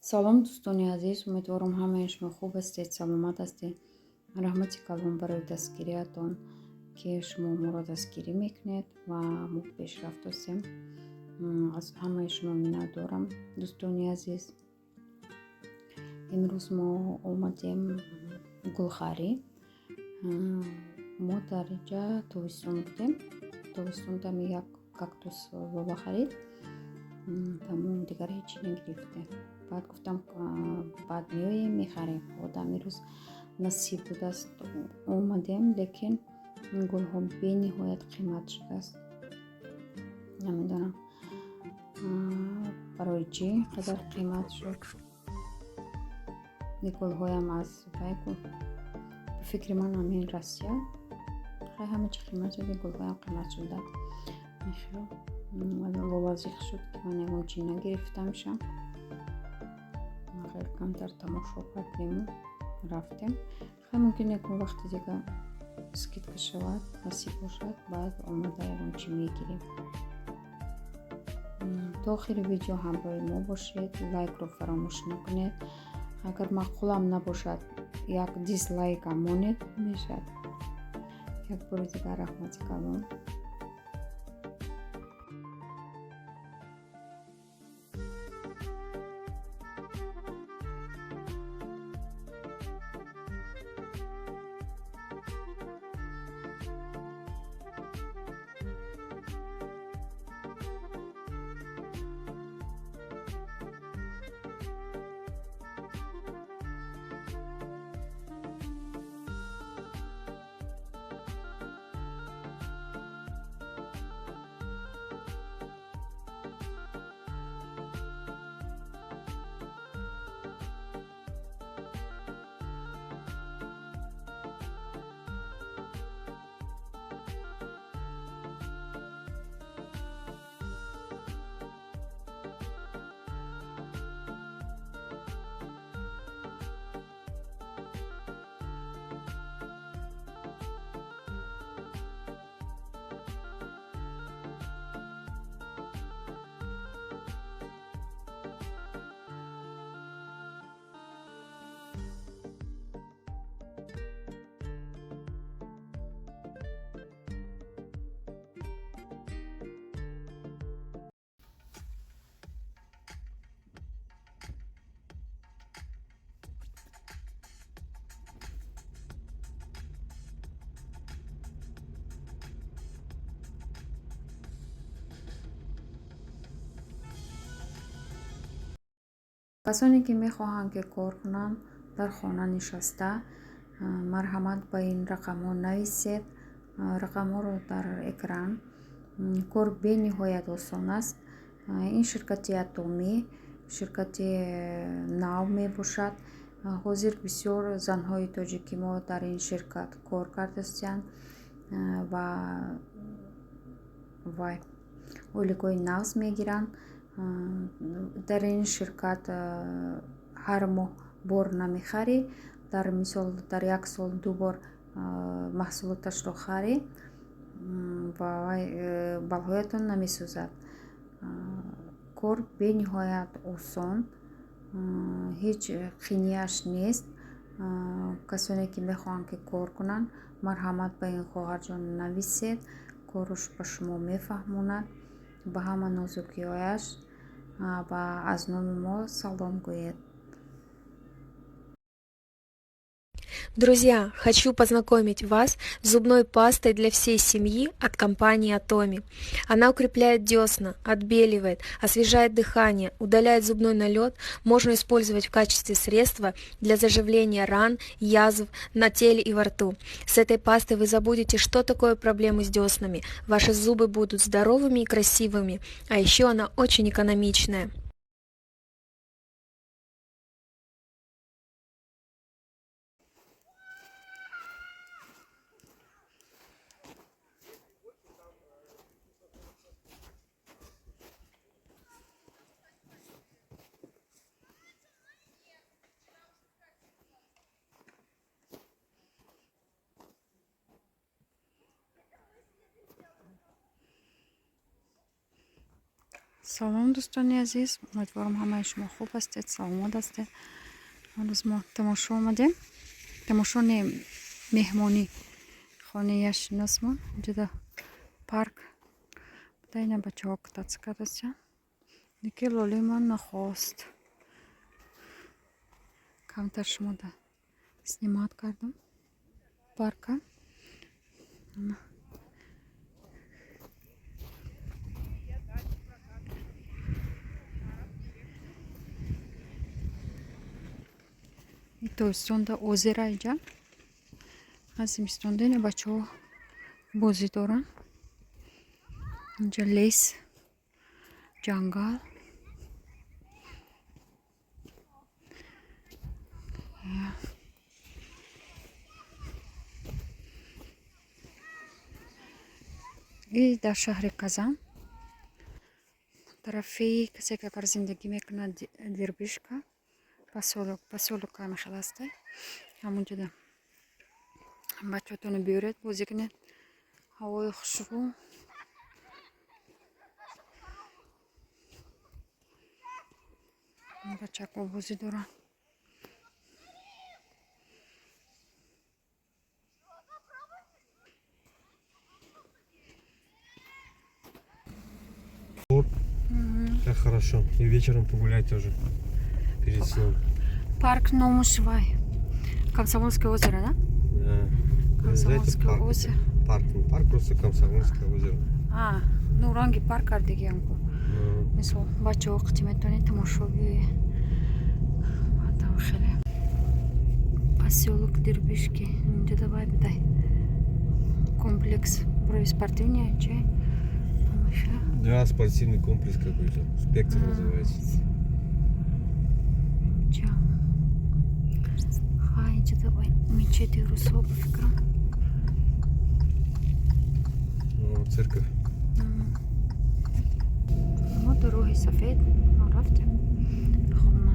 Салом, дӯстони азиз, умедворам, ҳамаи шумо хуб ҳастед, саломат ҳастед. Раҳмати калон барои дастгириятон, ки шумо моро дастгирӣ мекунед ва мо пешрафт ҳастем. Аз ҳамаи шумо миннатдорам, дӯстони азиз. Имрӯз мо омадем гулхарӣ. Мо дар инҷа тобистон будем. Тобистон дами як кактус Лола харид, тамом, дигар ҳечи нагирифтем. Баъд гуфтам, баъд меоем, мехарем. Одам имрӯз насиб будааст, омадем, лекин гулҳо бениҳоят қимат шудааст. Намедонам, барои чӣ қадар қимат шуд. Гулҳоям аз вайку, ба фикри ман, ҳамин Россия хай ҳама чи қимат шуд, гулҳоям қимат шуда. Лола зиқ шуд, ки ман ягон чи нагирифтамша. Хеле камтар тамошо кардему рафтем. Хай, мумкин ягон вақти дига скидка шавад, насиб бошад, баъд омада ягон чи мегирем. То охири видео ҳамроҳи мо бошед, лайкро фаромӯш накунед. Агар маъқулам набошад, як дизлайкам монед, мешавад. Як бори дигар раҳмати калон. Касоне ки мехоҳанд, ки кор кунанд дар хона нишаста, марҳамат, ба ин рақамҳо нависед. Рақамҳоро дар экран. Кор бениҳоят осон аст. Ин ширкати Атомӣ, ширкати нав мебошад. Ҳозир бисёр занҳои тоҷики мо дар ин ширкат кор кардастиянд ва вай ойликҳои нағз мегиранд. Дар ин ширкат ҳар моҳ бор намехарӣ, дар мисол, дар як сол ду бор маҳсулоташро харӣ ва вай балҳоятон намесӯзад. Кор бениҳоят осон, ҳеҷ қинияш нест. Касоне ки мехоҳанд, ки кор кунанд, марҳамат, ба ин хоҳарҷон нависед, кораш ба шумо мефаҳмонад ба ҳама нозукиҳояш ва аз номи мо салом гӯед. Друзья, хочу познакомить вас с зубной пастой для всей семьи от компании Атоми. Она укрепляет десна, отбеливает, освежает дыхание, удаляет зубной налет, можно использовать в качестве средства для заживления ран, язв на теле и во рту. С этой пастой вы забудете, что такое проблемы с деснами. Ваши зубы будут здоровыми и красивыми, а еще она очень экономичная. Салом, дӯстони азиз, умедворам, ҳамаи шумо хуб ҳастед, саломат ҳастед. Ҳанӯз мо тамошо омадем, тамошо не, меҳмонӣ, хонаи як шиносмон. Инҷода парк буда, ина бачаҳо кататься кардастян, лекин лолии ман нахост. Камтар шумода снимать кардам парка. Ана. И тобистонда озера иҷа, аз зимистонда ина бачаҳо бозӣ доранд. Инҷа лес, ҷангал. И дар шаҳри Казан, тарафи, касе ки агар зиндагӣ мекунад, Дербышка посёлок, посёлок ҳамихел ҳаста, ҳамонҷода бачаҳотонро биёред, бозӣ кунед, ҳавои хушрӯ. Бачако бозӣ доранд. Как хорошо. И вечером погулять тоже. Перед сном. Парк номуш вай, Комсомольское озеро, да? Да. Комсомольское Знаете, парк, озеро. Парк, не парк, просто Комсомольское озеро. А, ну, ранги парк кардагиам ку. Ну, мисол, бачаҳо қити метавонед тамошо биёед. Там хеле посёлок Дербышки, инҷо давай бидай, комплекс барои спортивный чи ҳамаша. Да, спортивный комплекс какой-то. Спектр называется. Инҷа ха, инҷа давай мечети русҳо, ба фикрам. Ну, церковь. Мо дар роҳи сафед мо рафтем хона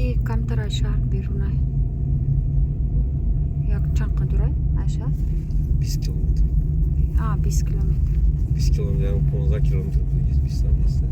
и камтар аз шаҳр берунай, як чанд қадурай аз шаҳр? 20 километров. А, 20 километр. 20 километров, я 15 километров есть, 20 там есть.